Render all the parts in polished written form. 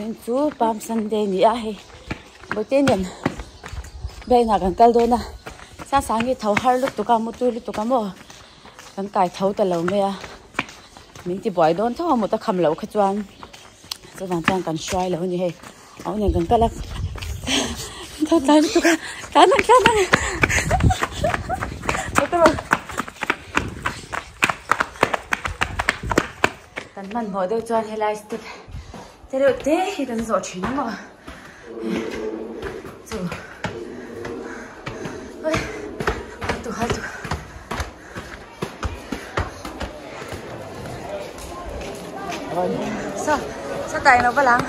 Vawiin chu Palm Sunday ni a hei Bawihte nen biakinn ah kan kal dawn a Sangsangi tho har lutuk a mutui lutuk a maw kan kai tho ta lo mai a min ti buai dawn tho a mut a kham loh kha chuan chuvang chuan kan hruai lo a ni hei a nen kan kal a tho tlai lutuk a tlan ang tlan ang Kan hmanhmawh deuh chuan helai step te reuh te hi kan zawh thin a maw chu oi tu hal tu sa sa tai lo va lang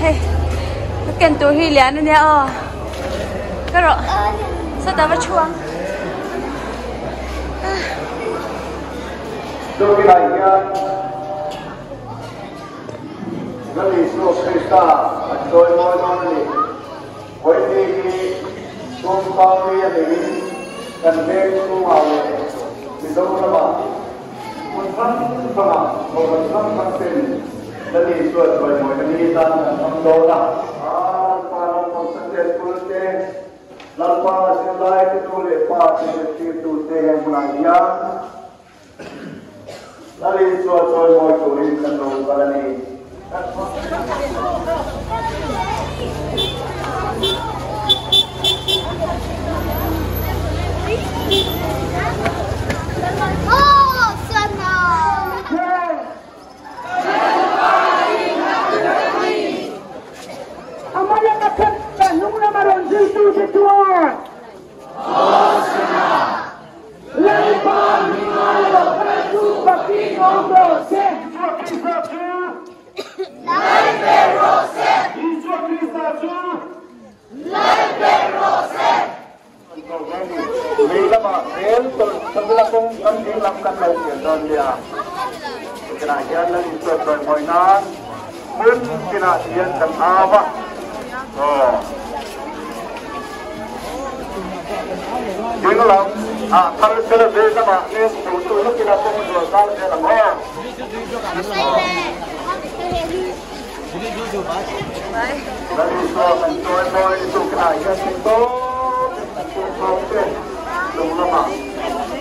Hei ka ken tur hi lian ania aw ka rawh sawtah va thu ang. Chuvilai hian Lal Isua Krista a chawimawi dawn a ni. Vawiini hi Sawmkami a neiin kan veng chhungah leh Mizoramah hmun hrang hrangah kohhran hrang hrang ten Lal Isua chawimawina ni tan kan hmang dawn a. Lalpa naupang Sunday School te, Lalpa zirlaite nu leh pa te zirtirtute he hmunah hian Lal Isua chawimawi turin kan lo kal a ni. Lei lamah rel tawlh tawlh kawng kan ding lam kan lo pian dawn nia. Tunah hian Lal Isua chawimawi nan hmun tinah hian kan au a. Aw. Ding lam ah thar sela vei lamah nen chho tu hlawkin a kawng zual zau zel ang aw. Lal Isua kan chawimawi tukah hian theihtawp in kan tum te chung lamah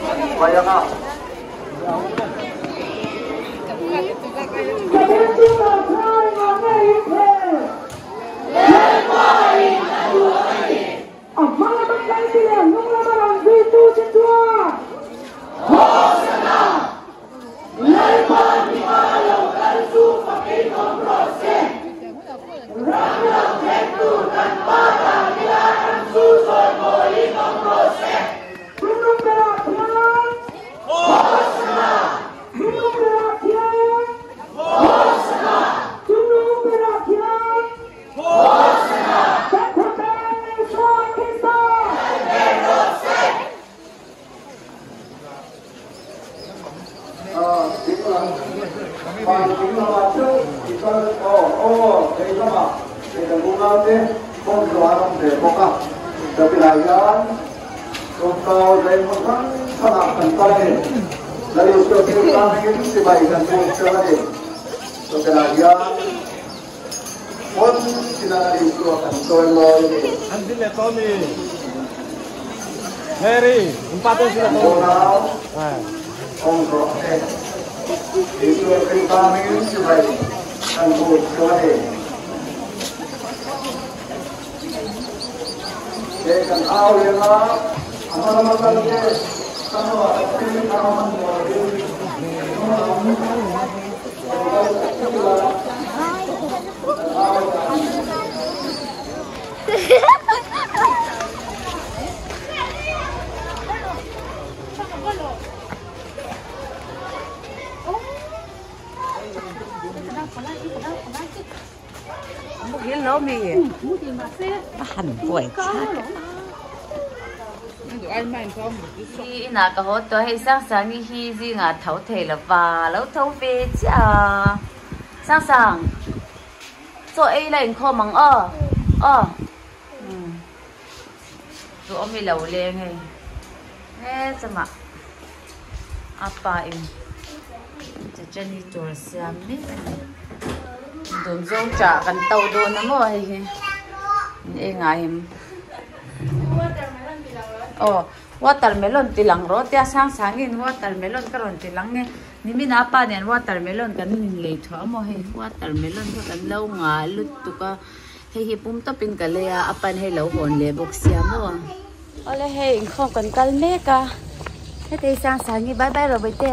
kan hruai ang a. lo mi? A han buai thlak. Hi inah ka haw tawh a, hei Sangsangi hi zingah tho thei lo va, lo tho ve chiah a. Sangsang, chaw ei la inkhawm ang aw, aw. Chu awm i lo leng hei. He chama a pa in chachani tur a siam mek a ni. Dawm zawng chah kan to dawn a maw hei hi. In ei ngai em? Aw watermelon ti lang rawh tia sang sangin watermelon ka rawn ti lang nge. Nimin a pa nen watermelon kan inlei thuah a maw hei watermelon kha kan lo ngah lutuk a. Hei hi pum tawpin ka lei a, a pan hei lo hawn leh bawk sia maw. Awle hei inkhawm kan kal mek a, hetei Sangsangi bye bye rawh bawihte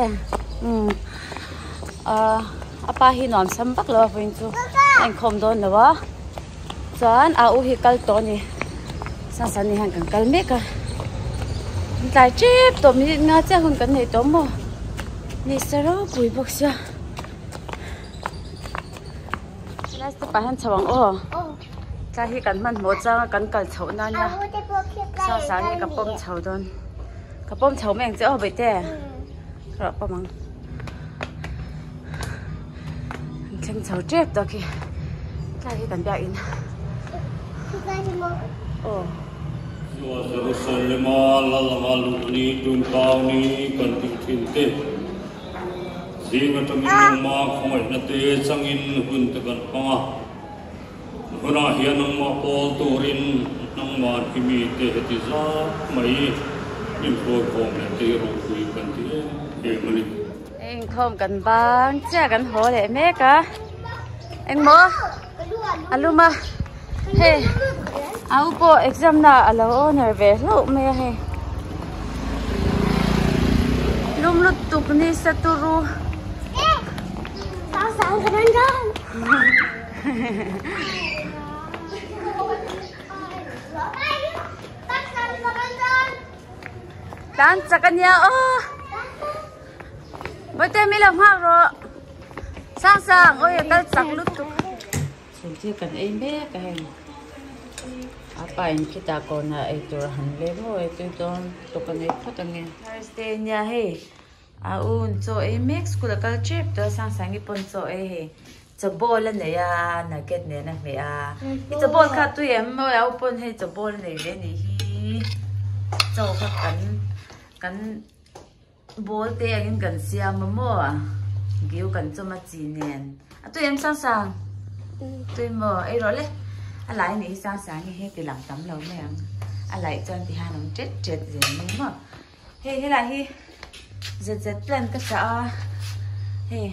umm ah a pa hi nuam sam vak lo a vawiin chu a inkhawm dawn lo a, chuan a u hi kal tawh a ni Sangsangi hian kan kal mek a, an tlai tep tawh minute nga chiah hun kan nei tawh maw ni sa ropui bawk sia. Helai step ah hian chho ang aw. Tlai hi kan hmanhmawh chang a kan kal chhoh na nia. Sa sang hi ka pawm chho dawn. Ka pawm chho mai ang che aw Baihte. Ka rawh pawm ang. An thleng chho tep tawh khi. Tlai hi kan biak in. Aw. Jerusalema lalanga luh ni tumkau ni kan tih thin te. Zing atangin nangmah khawngaihna te changin hun te kan hmang a, hunah hian nangmah pawl turin nangmah hi mite heti zat mai inhruaikhawm leh te hi ropui kan ti em em a ni. Inkhawm kan bang chiah kan haw leh mek a, engmaw a lum a, hei au pawh exam na a lo owner ve hlauh mai a hei lum lutuk ni sa turu tan chak a nia aw. Bawihte mi lo nghak rawh. Sang sang awi a kal chak lutuk. Chhun thil kan ei mek a hei. A pa in khitah kawnah ei tur a han leng maw ei tui dawn tuk a nei phawt ange. Thursday nia hei a un chaw ei mek school a kal tep tawh a sang sangi pawn chaw ei hei chaw bowl a nei a nugget nen a hmeh a. I chaw bowl kha tui em awi a u pawn hei chaw bowl a nei ve a nih hi. Chaw kha kan kan. Ball te angin kan siam a maw? Giu kan chawm a chi nen. A tui em sang sang? Tui maw? Ei rawh le. A lai nih hi sang sang hi heti lang tam lo mai ang. A laih chuan ti hian awm tet tet zel mai maw? Hei helai hi zet zet plan ka chah a. Hei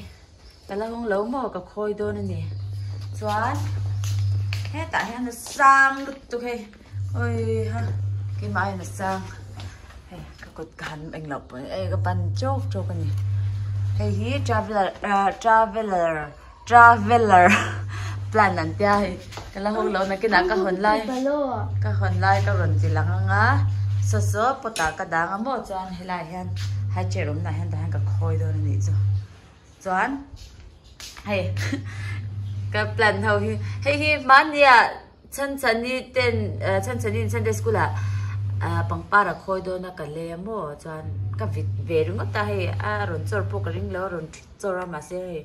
ka la hawng lo maw ka khawi dawn a ni. Chuan hetah hian a sang lutuk hei. Oi ha keimah aiin a sang. Hei ka kut ka han eng loh pawh ei ka ban chawk chawk a ni. Hei hi traveller ah traveller traveller plan an tia hei ka la hawng lo nakinah ka hawn lai ka hawn lai ka rawn ti lang ang a saw saw pot ah ka dang a maw chuan helaiah hian high chair awmna ah hian tah hian ka khawi dawn a nih chu chuan hei ka plan ho hi hei hi hmania. Chhanchhani ten Chhanchhani Sunday school ah pangpar a khawi dawn a ka lei a maw chuan ka vit ve ringawt a hei a rawn chawr pawh ka ring lo a rawn thit chawr a mahse hei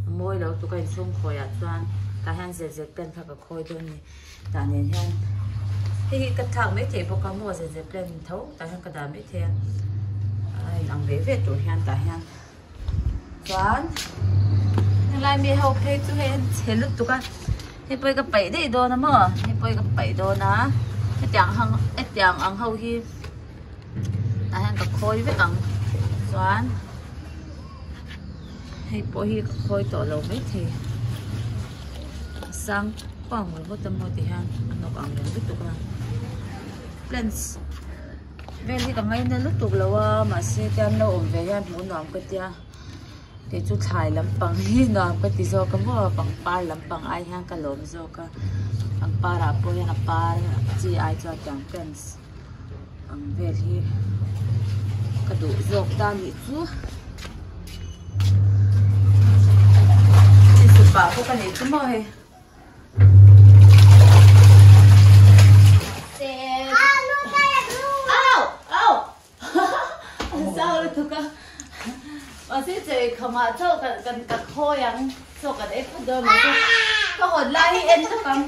a mawi lo tuk a inchhung khawi ah chuan tah hian zet zet plan kha ka khawi dawn a ni tah nen hian hei hi ka thlak mai thei bawk a maw zet zet plan tho tah hian ka dah mai thei a a inang ve ve tur hian tah hian. Chuan helai mi ho phei chu hei an chhe lutuk a hei pawh hi ka paih daih dawn a maw hei pawh hi ka paih dawn a hetiang hang hetiang ang ho hi tah hian ka khawi vek ang chuan hei pawh hi ka khawi tawh lo maithei a sang pang ringawt a maw ti hian a hnawk ang reng lutuk a plants. Vel hi ka ngaina lutuk lo a mahse tian lo awm ve hian hmuh nuam ka tia kei chu thlai lampang hi nuam ka ti zawk a maw pangpar lampang ai hian ka lawm zawk a pangpar ah pawh hian a par chi ai chuan tiang plants ang vel hi ka duh zawk ta nih chu insut pah bawk a nih chu maw hei. Chau lutuk a. Mahse chawi khamah chauh kan kan ka khawi ang. Chaw kan ei phawt dawn mahse ka hawn lai hi en lawk ang.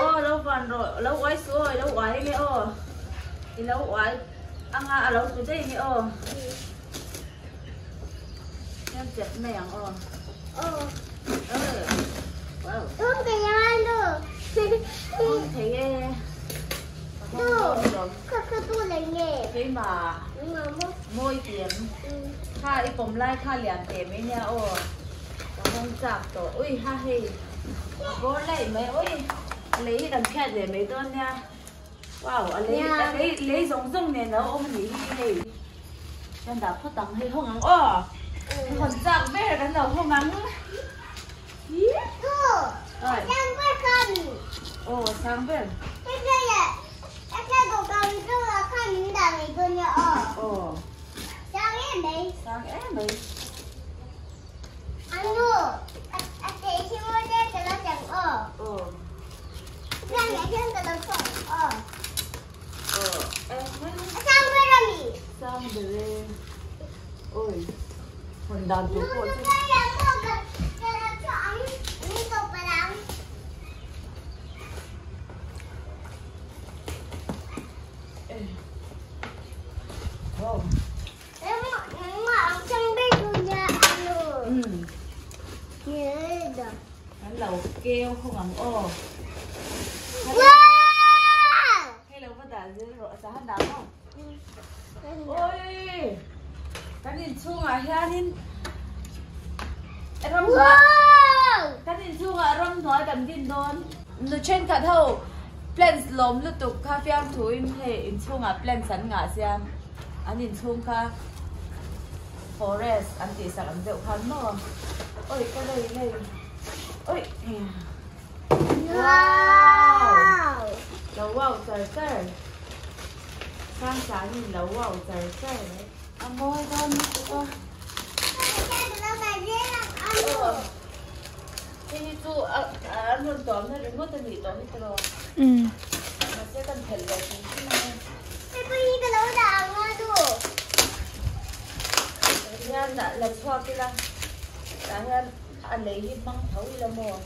Aw lo van rawh lo uai suh aw i lo uai nge aw i lo uai anga a lo tlu daih nge aw hian chep mai ang aw awm thei e keimah mawi tiam kha i pawm lai kha lian teh mai nia aw ka hawng chak tawh ui ha hei a bawr laih mai ui a lei hi kan phiat leh mai dawn nia wow a lei a lei lei zawng zawng nen a awm a nih hi hei kan dah phawt ang hei hawng ang aw ka hawn chak ber kan lo hawng ang aw sang ber aw sang em mai sang ber e oi hawn dan tur pawh chu Kan lo keu khawng ang aw. Hei lo va dah zel rawh a han dah maw. Oi! Kan inchhungah hianin ram kan inchhungah ramhnuai kan din dawn. Nu thenkhat ho plans lawm lutuk kha fiamthuin hei inchhungah plans an ngah sia an inchhung kha forest an tihsak ang deuh khan maw. Oi ka rei hei. Oi! Wow! Lo wow char char. Sang sangin lo wow char char mai. A mawi dawn lutuk a. Hei hi chu a an rawn tuamna ringawt a nih tawh hi tiraw. Mahse kan phelh leh hrim hrim ang e. Hian la chhuak ila tah hian a lei hi hmang tho ila maw.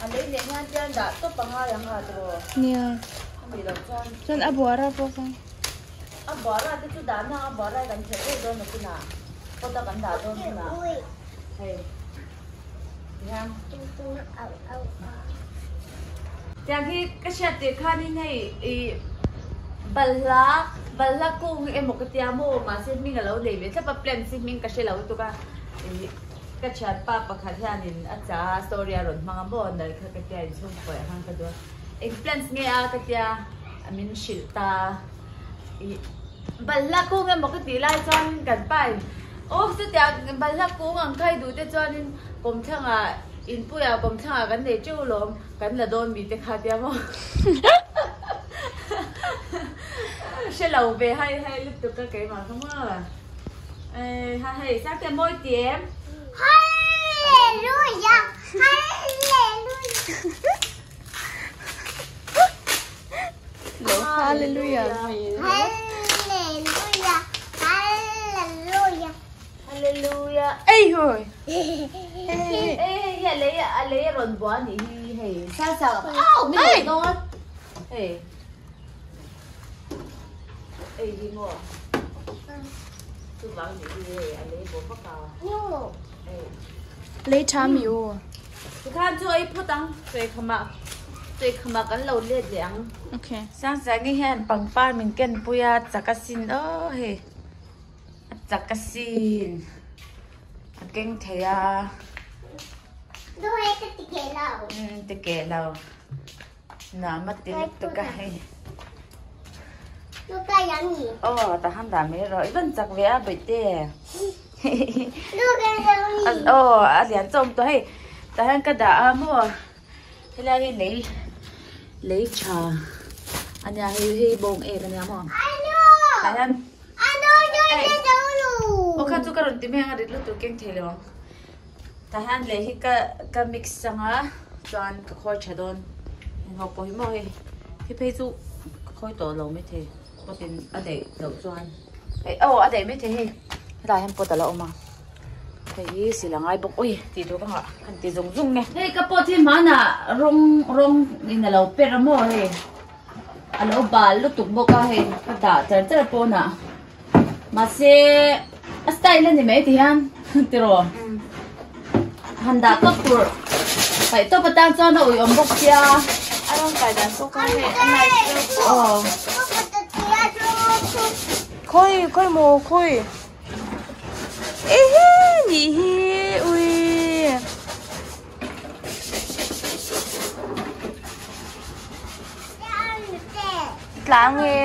A lei leh hian tian dah tawp a ngai ang a tiraw. Nia. A nih loh chuan. Chuan a buara pawh kha. A buara te chu dahna a buara kan phelh daih dawn nakinah pot a kan dah dawn hunah hei tihian. Tiang hi ka hriat tirh khanin hei ih balhla balhla kung emaw ka tia maw mahse hming a lo nei ve thlap a plants hi hming ka hre lo lutuk a ih ka thianpa pakhat hianin a cha a story a rawn hmang a maw nalh kha ka tia inchhung pawih a hmang ka duh a eng plants nge a ka tia a min hrilh ta ih balhla kung emaw ka tih lai chuan kan pa in aw chutiang balhla kung ang kha i duh te chuanin kawmthlangah inpuiah kawmthlangah kan nei teuh lawm kan la dawn mi te kha tia maw hre lo ve hai hai lutuk a keimah kha maw ha hei sangte mawi ti em Hallelujah Hallelujah Lo hallelujah Hallelujah Hallelujah Hallelujah Ei hoi Ei hei a lei a lei a rawn bua anih hi hei sang sang au min lo dawn hei ei hi maw chuvang nih hi hei a lei bawk vak a hei Lei tha mi u Tikhan chu ei phawt ang Tuikhama Tuikhama kan lo let leh ang. Okay. Sangsangi hian pangpar min ken pui a chak asin aw hei a chak asin a keng thei a. Duhai ka ti keh lo. Umm ti keh lo. Nuam a ti lutuk a hei. Luka yang ni. Aw ta han dah mai rawh i van chak ve a bawihte. Luka yang ni. Aw a lian chawm tawh hei tah hian ka dah a maw helai hi lei lei tha a nia hei hei bawng ek a nia maw tah hian aw kha chu ka rawn ti mai ang a rit lutuk keng thei lo ang tah hian lei hi ka ka mix ang a. Chuan ka khawi tha dawn. Heng ho pawh hi maw hei hi phei chu ka khawi tawh lo maithei pot in a daih loh chuan hei aw a daih maithei hei hetlai hian pot a la awm a hei hi sil a ngai bawk ui tih tur ka nghah han ti zung zung nge. Hei ka pot hi hmanah rawng rawng in a lo per a maw hei a lo bal lutuk bawk a hei ka dah char char pawnah mahse a style a ni mai ti hian tiraw han dah tawp tur paih tawp atan chuan a ui awm bawk sia a rawn kai dan pawh kha hei a nice deuh aw khawi khawi maw khawi ehe nih hi ui tlang e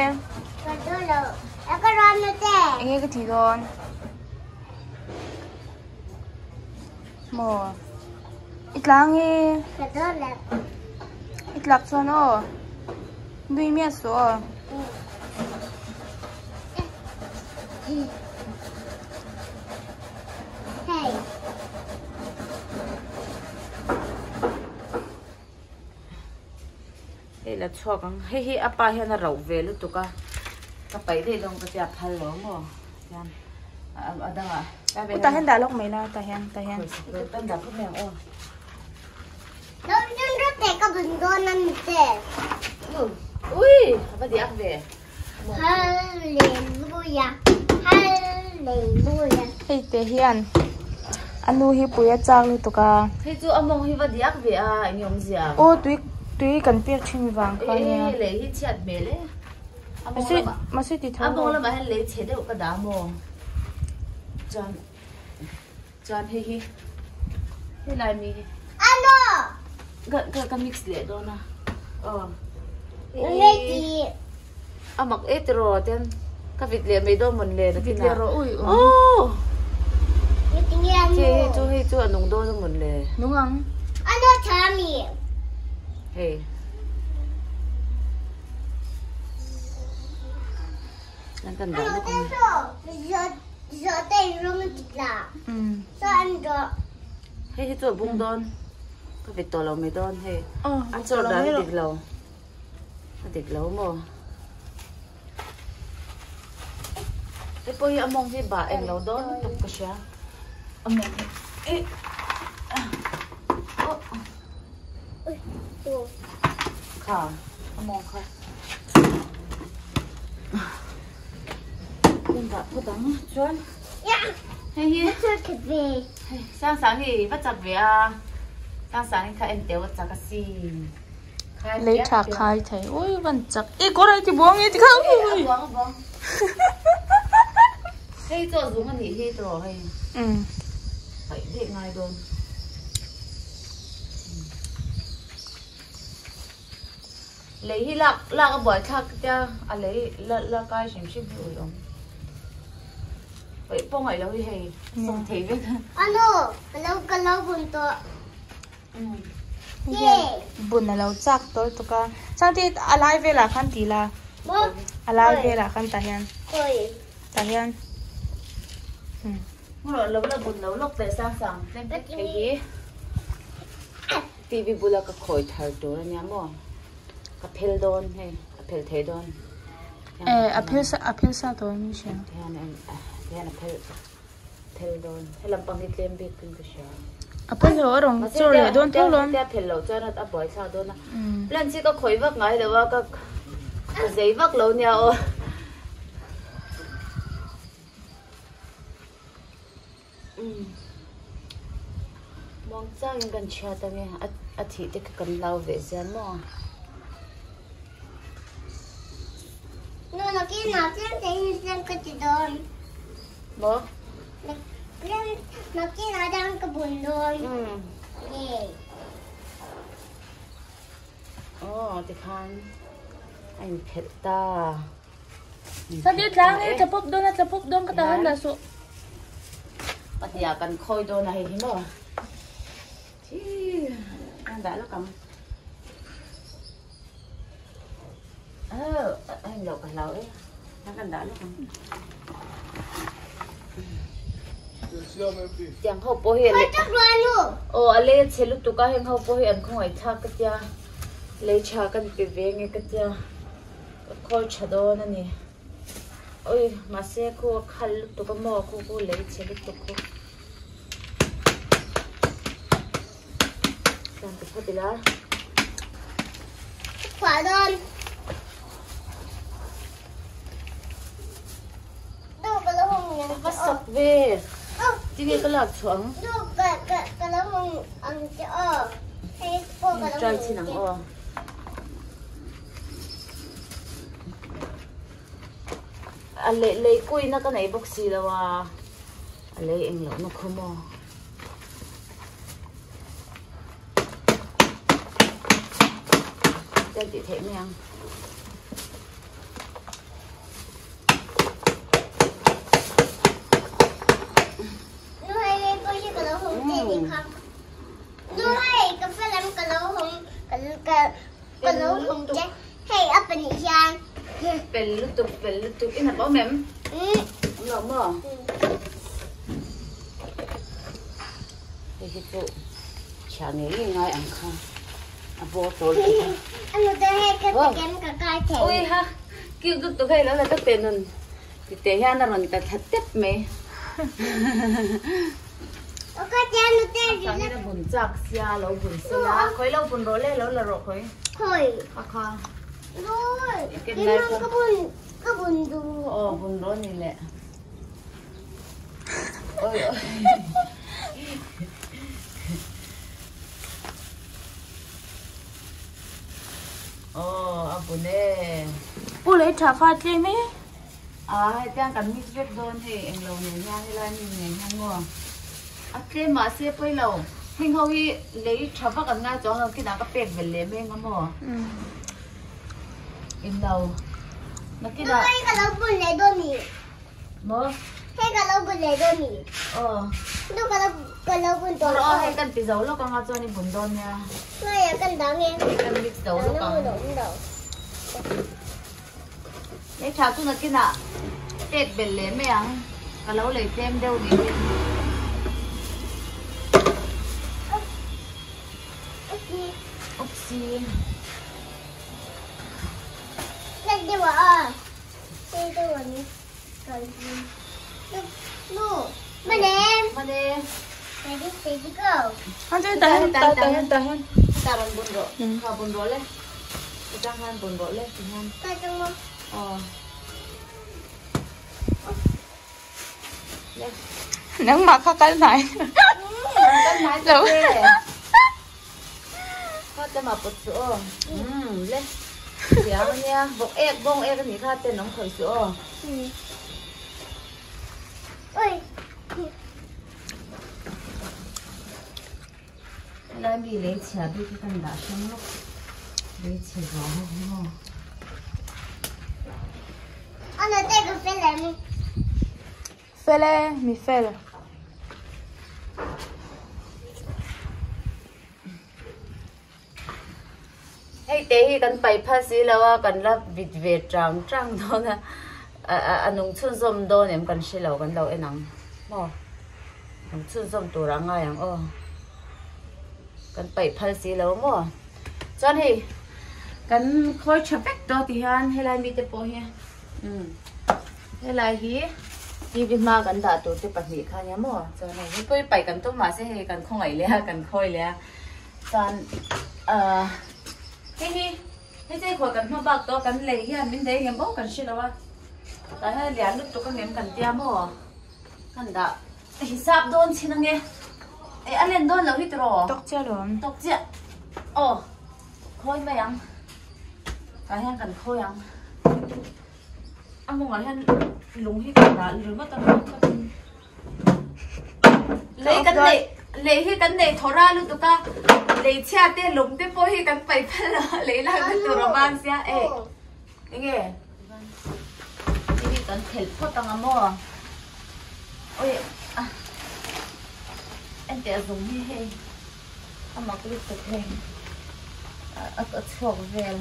enge ka ti dawn maw i tlang e i tlak chuan aw nui miah suh aw. Hei la chhuak ang hei hi a pa hian a rauh ve lutuk a ka paih daih dawn ka tia phal lo maw tian a dangah utah hian dah lawk mai la tah hian tah hian kan dah phawt mai ang aw ui a va diak ve Hallelujah Hallelujah Hei te hian a nu hi pui a chak lutuk a. Hei chu a mawng hi va diak ve a eng awmzia. Aw tui tui kan pek thin vang kha nia. Hei lei hi chhiat hmel e. A mawng lamah Mahse ti tho. A mawng lamah hian lei chhe deuh ka dah maw. Chuan chuan hei hi helai mi hi. Ano. Ka ka ka mix leh dawn a. Aw. A mak e tiraw ten ka vit leh mai dawn mawn le Vit leh rawh ui awm. Aww. Hei chu hei chu a nung dawn a mawn le. Nung ang. Ano tha mi. Hei. Kan kan dah lawk ang. Hei hi chu a bung dawn. Ka vit tawh lo mai dawn hei. An chawr dan a dik lo. A dik lo maw? Hei pawh hi a mawng hi bah eng lo dawn lutuk ka hria. A mawng hi eh oh kha a mawng kha kan dah phawt ang chuan hei hi hei sang sang hi va chak ve a sang sang hi kha en teu a chak asin. Lei tha khai thei ui van chak e kawr ai ti buang e ti kha ui a buang a buang hei chaw zung ani hi tawh hei um paih daih ngai dawn lei hi lak lak a buai thlak tia a lei la la kai hrim hrim hi ui awm paih pawh ngaih lo hi hei sawm thei vek ano ka lo ka lo bun tawh Bun a lo chak tawlh tuk a. Changte a lai velah khan ti la. A lai velah khan tah hian. Tah hian. Lo la bun lo lawk teh sang sang. Hei hi TV bula ka khawi thar tur ania maw. Ka phel dawn hei a phel thei dawn. Eh a phel sa a phel sa tawh em hria. Hian hian a phel. Phel dawn. He lampang hi tlem bik in ka hria. A phel lo a rawn chawr leh dawn tho lawm. Mahse phel loh chuan a buai thlak dawn a. Plant hi ka khawih vak ngai lo a ka ka zei vak lo nia aw. Muang changin kan chhiat ange a thih te kha kan lau ve sia maw. Nu nakin ah tlem te in tlem ka ti dawn. Maw? Nakin ah dang ka bun dawn. Yay. Oh, tikhan a in phelh ta. Sadi tlang e tlapawp dawn a tlapawp dawn ka tahan lah suh. Pahnih ah kan khawi dawn a hei hi maw? Thi, kan dah lawk ang. A in loh ka hlau e. Kan dah lawk ang. Tiang ho pawh hi aw a lei a chhe lutuk a heng ho pawh hi an khawngaih thlak ka tia lei tha kan pe ve nge ka tia ka khawi tha dawn a ni oi mahse khu a khal lutuk a maw khu khu lei chhe lutuk khu tlan ti phawt ila. Khua dawn. Va sak ve. Tinge ka lak chhuah ang. Try chin ang aw. A lei lei kuina ka nei bawk si lo a. A lei eng loh na khaw maw. Tel tih theih mai ang. Pel lutuk, pel lutuk. I nap awm em? Awm lo maw? Hei hi chu chhiah ngei ngei ngai ang kha a bawr tawl tih a. Ui ha cute lutuk hei lo la ka pe nun ti teh hian a rawn ta thla tep mai. Changin a bun chak sia lo bun sela khawi lo bun rawh le lo la rawh khawi. Kha kha. Aw bun rawh ni le. Oi oi. Aw a bun e. Pu lei tha kha tlem e. A hetiang kan mix vek dawn hei englo nen hian helai mi nen hian maw. A tlem mahse pawi lo. Heng ho hi lei tha vak an ngai chuang lo kinah ka pek belh leh mek a maw. Englo. Nakinah. Hei ka lo bun leh dawn ni. Maw? Hei ka lo bun leh dawn ni. Aw. Nu ka lo ka lo bun tawh. Aw hei kan ti zo lawk anga chuan i bun dawn nia. Hei a kan dang e. Hei kan mix zo lawk ang. Lei tha chu nakinah pek belh leh mai ang. Ka lo lei tlem deuh ni hi. Oopsie. Lek deuh a. Nangmah kha kal hnai. Lo. Fel e, mi fel. Hei te hi kan paih phal si lo a, kan la vit ve chang chang dawn a, a nung chhunzawm dawn em kan hre lo kan lo en ang maw, nung chhunzawm tur a ngai ang aw, kan paih phal si lo maw, chuan hei kan khawi tha vek tawh ti hian helai mite pawh hi umm helai hi T_V hma kan dah tur te pahnih kha nia maw, chuan hei hei pawh hi paih kan tum mahse hei kan khawngaih leh a kan khawi leh a. Chuan ahh hei hi hei chu khawi kan hma bak tawh kan lei hian min dei ngem aw kan hre lo a tah hian lian lutuk a ngem kan tia maw kan dah hisap dawn chin ange eh a len dawn lo hi tiraw Tawk chiah alawm tawk chiah aw khawi mai ang tah hian kan khawi ang a mawngah hian lung hi kan dah ringawt a. Lei kan neih lei hi kan neih thaw ra lutuk a lei chhia te lung te pawh hi kan paih phal lo a lei lak na tur a vang sia e enge hei hi kan khelh phawt ang a maw oi a enteh a zung hi hei a mak lutuk hei a a chhuak vel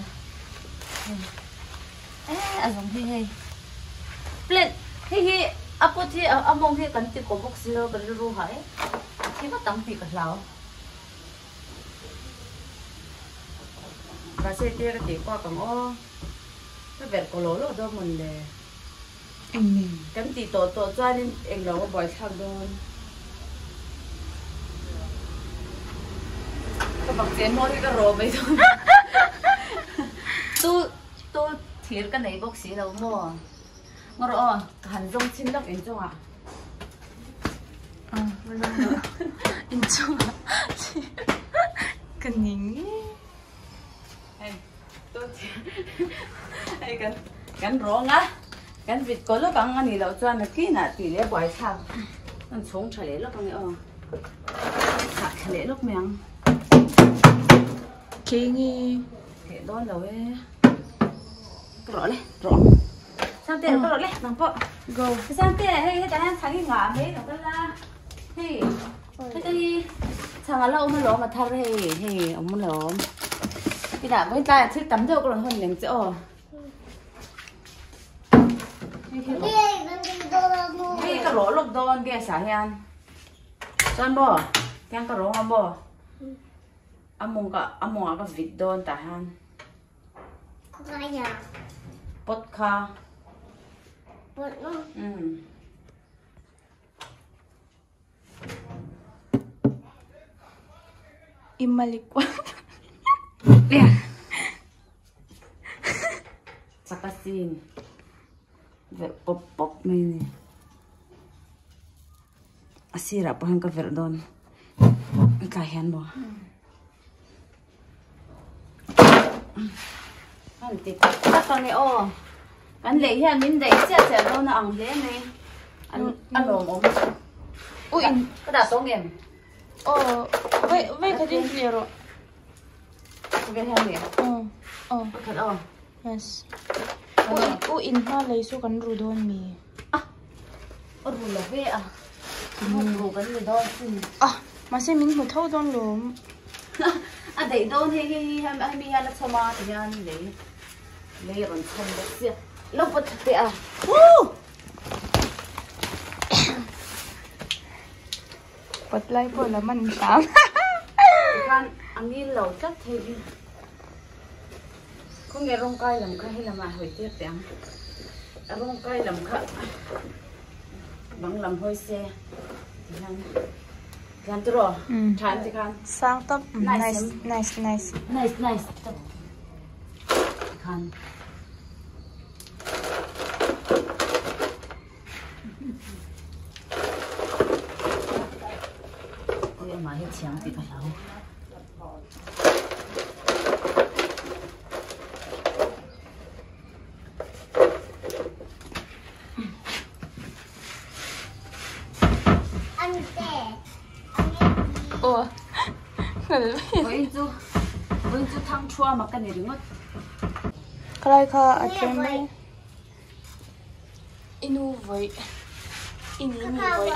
e a zung hi hei plant hei hi. A pot hi a mawng hi kan ti kaw bawk si lo ka rilru ha e. A thi vat ang tih ka hlau. Mahse te ka tih kuak ang aw. Ka verh kaw lo lo dawn mawn le. Kan tih tawh tawh chuanin englo a buaithlak dawn. Ka bak chen maw hi ka rawh mai dawn. Tu tu thir ka nei bawk si lo maw. Ngaw rawh aw ka han zawng chhin lawk inchungah. Ah va zawng rawh inchungah ka ning e. Hei tu thir hei kan kan rawng a kan vit kaw lawk ang a nih loh chuan nakinah tih leh buaithlak an chhung tha leh lawk ang e aw. Chah thla leh lawk mai ang. Keini. Theih dawn lo e. Ka rawh le, rawh. Sangte, ka rawh le, nang pawh. Go. Sangte, hei hetah hian chhang i ngah mai lo kal la. Hei, heta hi chhang a la awm alawm a thar hei, hei awm alawm. Inah vawiin tlaiah thil tam deuh ka rawn hawn lem che aw. Hei ka rawh lawk dawn gas ah hian. Chuan maw, tiang ka rawng a maw. A mawng ka a mawngah ka vit dawn tah hian. Pot kha. Pot maw? Umm. I malikwa. Chaka sin. Verh pawp pawp mai a ni. A sirah pawh hian ka verh dawn. Tlai hian maw. An ti tak tak ang e aw. Kan lei hian min daih chiah chiah dawn a ang hle mai. An a lawmawm. U in ka dah tawng em? Aw, vai vai khatin clear rawh. Vel hian ni. Aw, aw. Pakhat aw. Yes. U in u in hma lei chu kan ru dawn mi? Ah, ru lo ve a. Ru ru kan ni dawn sin. Ah, mahse min hmu tho dawn lawm. A daih dawn hei hei hi hemi hian a chhawm a ti hian lei lei a rawn chhawm bawk sia. Lo pawt thla teh a. Woo! Pawt lai pawh lam an hram. Tikhan a ngil lo tlat thei hi. Khawnge rawngkai lam kha hei lamah hawi tir teh ang. A rawngkai lam kha bang lam hawi se tikhan tikhan tiraw tha an tikhan. Sang tawp nice nice nice. Nice nice tawp tikhan. Ui amah hi thiang tih ka hlau. Vawiin chu thang thuama ka ni ringawt. Khalai kha a tlem mai. I nu vawi i ni mi vawi.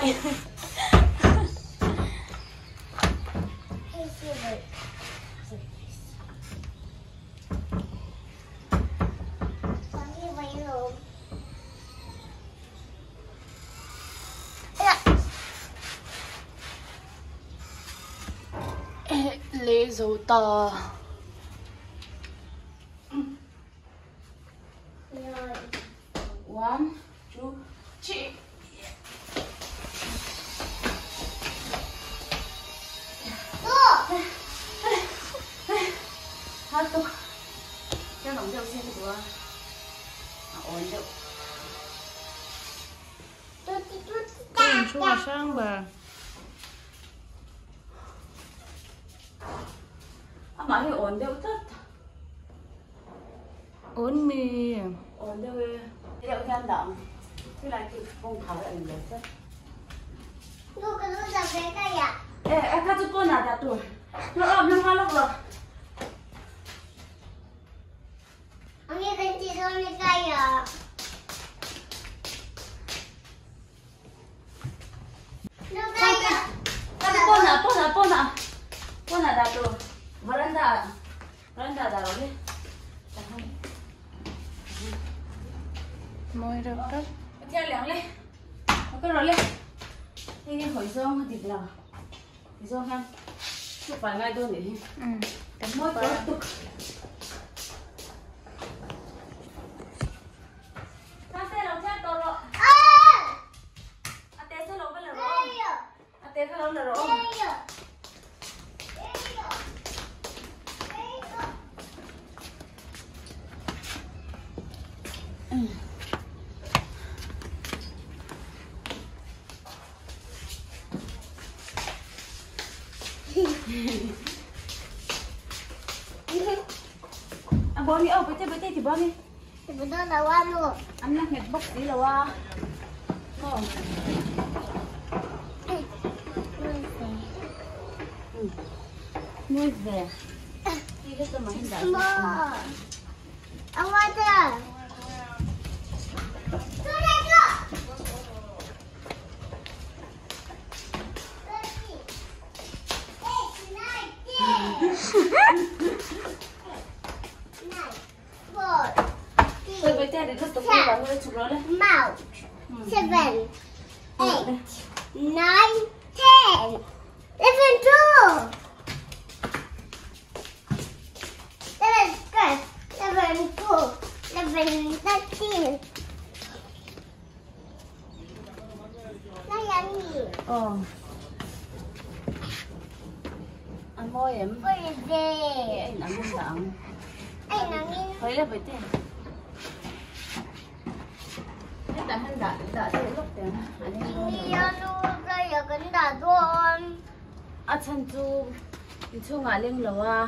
Lei zo ta. One, two, three. Hát tục. Cho nóng deuh xem cái À ổn deuh. Chua sang bà. À mà hi ổn deuh tất. Ổn mì. Ổn deuh e. Deuh hian dang. Cái này thì không khá là ổn deuh. Ê, ê, các chú cô nào đã tuổi. Nó ôm nó hoa lóc rồi. Pona, pona, pona. Pona đã tuổi. Veranda, veranda đã rồi. Moi rập rập. Theo lẻng lên. Ka rawh le. Hei hi hawi zawng a dik lo. Ti zawng hian chu fai ngai dawn nih hi. Kan Mawi fai. tawh tuk. Sangte lo thiar tawh rawh. A te chu lo va la rawh aw. A te kha lo la rawh aw. A bawng hi aw bawihte bawihte ti bawng hi. An la nghet bawk si lo a. Maw. Mawi ve. Ti hi chu mah hin dah. Mouth. 7, 8, 9, 10, 11, 12. 11, 12, 11, 4, 11, 13. Ờ. Ăn môi em. What is Anh it? ăn môi tặng. Ay, nangin. Thấy là phải tiền. Hết tại hắn đã đã tới lúc tiền. Anh A chan chu in chungah leng lo a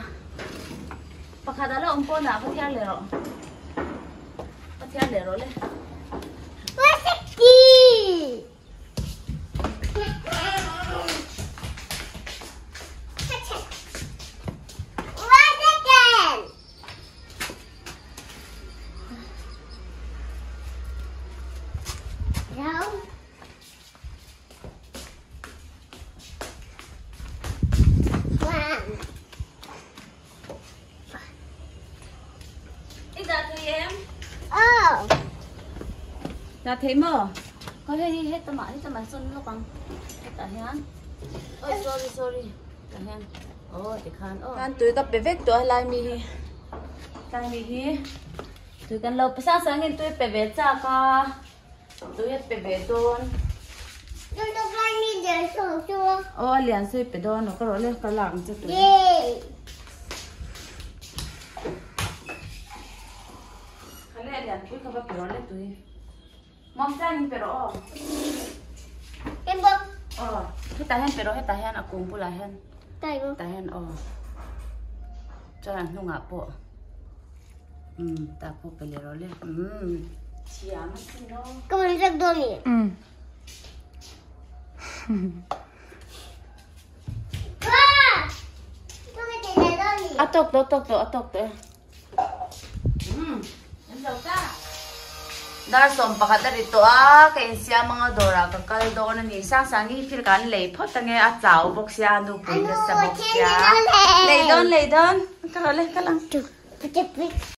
pakhat a la awm pawh nah va thiar leh rawh va thiar leh rawh le. I dah tui em? Dah thei maw? Khawi hei hi heta mah heta mah sawn lawk ang hetah hian oi sorry sorry tah hian aw tikhan aw. Khan tui ka pe vek tawh a lai mi hi lai mi hi tui kan lo pe sang sang in tui pe ve chak a tui a pe ve dawn. Aw a lian sawi pe dawn lo ka rawh le ka lak ang che tui. Khale a lian pui kha va pe rawh le tui. Mawm tlang in pe rawh aw. Aw hetah hian pe rawh hetah hian a kung bulah hian. Tah hian aw. Chuan a hnungah pawh umm tah pawh pe leh rawh le umm thiam a sin aw. A tawk tawh a tawk tawh a tawk tawh e. Dar 11 a ri tawh a, ka insiam anga dawrah ka kal dawn a ni. Sangsangi hi thil kan lei phawt ange a chau bawk sia, a nupui nasa bawk sia. Lei dawn, lei dawn. Ka rawh le, kal ang.